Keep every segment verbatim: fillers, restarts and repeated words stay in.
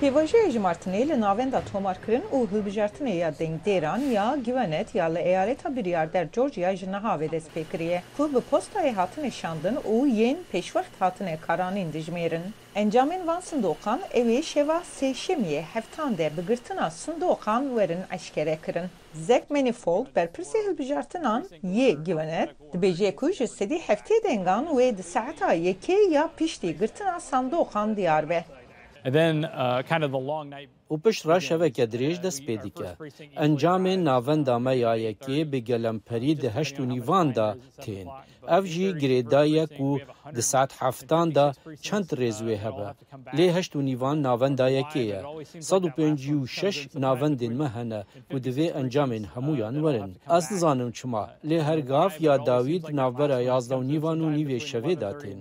Pêvajoya jimartinê li navenda tomarkirin û hilbijartinê ya dengdêran ya Gwinnett ya li eyaleta biryarder Georgia ji niha ve dest pê kiriye, ku bi postayê hatine şandin û yên pêşwext hatine karanîn dijmêrin. Encamên van sindoqan ewê şeva sêşemiyê heftan de bi girtina sindoqan werin eşkere kirin. Zach Manifold, berpirsê hilbijartinan yê Gwinnett, dibêje ku ji sedî heftê dengan wê di saeta yekê ya piştî girtina sandoqan diyar be. And then, uh, kind of the long night. û piştre şeveke dirêj dest pê dike. Encamên navenda me ya yekê bi gelemperî di heşt û nîvan de tên. Ev jî girêdayî ye ku di saet heftan de çend rêz wê hebe. Lê heşt û nîvan navenda yekê ye. Sed û pêncî û şeş navendên me hene ku divê encamên hemûyan werin. Ez nizanim çima, lê her gav ya dawî di navbera yazdeh û nîvan û nîvê şevê de tên.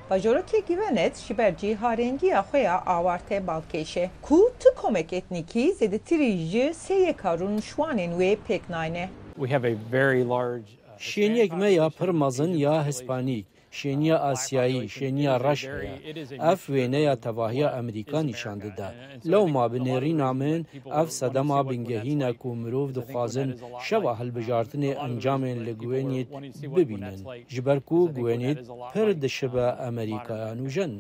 Bajorokê Gwinnett ji ber cîharengiya xwe ya awarte balkêş e, ku tu komek etnîkî zêdetirî ji sê yeka rûnişwanên wê pêk nayne. We have a very large, uh, Şêniyek me ya pir mezin ya Hispanîk, şêniya Asyayî, şêniya reş heye. Ev wêneya tevahiya Amerîka nîşan dide. Lewma bi nêrîna min, ev sedema bingehîn e ku mirov dixwazin şeva hilbijartinê encamên li Gwinnett bibînin, ji ber ku Gwinnett pir dişibe Amerîkaya nûjen.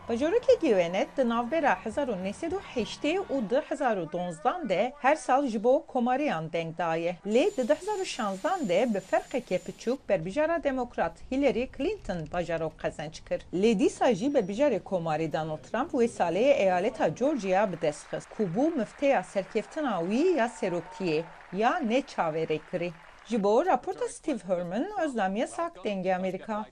Bajorokê Gwinnett di navbera hezar û neh sed û heştê û du hezar û donzdan de her sal ji bo komariyan deng daye. Lê di du hezar û şanzdan de bi ferqeke piçûk berbijara demokrat Hillary Clinton bajarok qezenc kir. Lê dîsa jî berbijarê komarê Donald Trump wê salê eyaleta Georgia bi dest xist, ku bû mifteya serkeftina wî ya seroktiyê ya neçaverêkirî. Ji bo raporta Steve Herman, Özlem Yasak, Dengê Amerîka.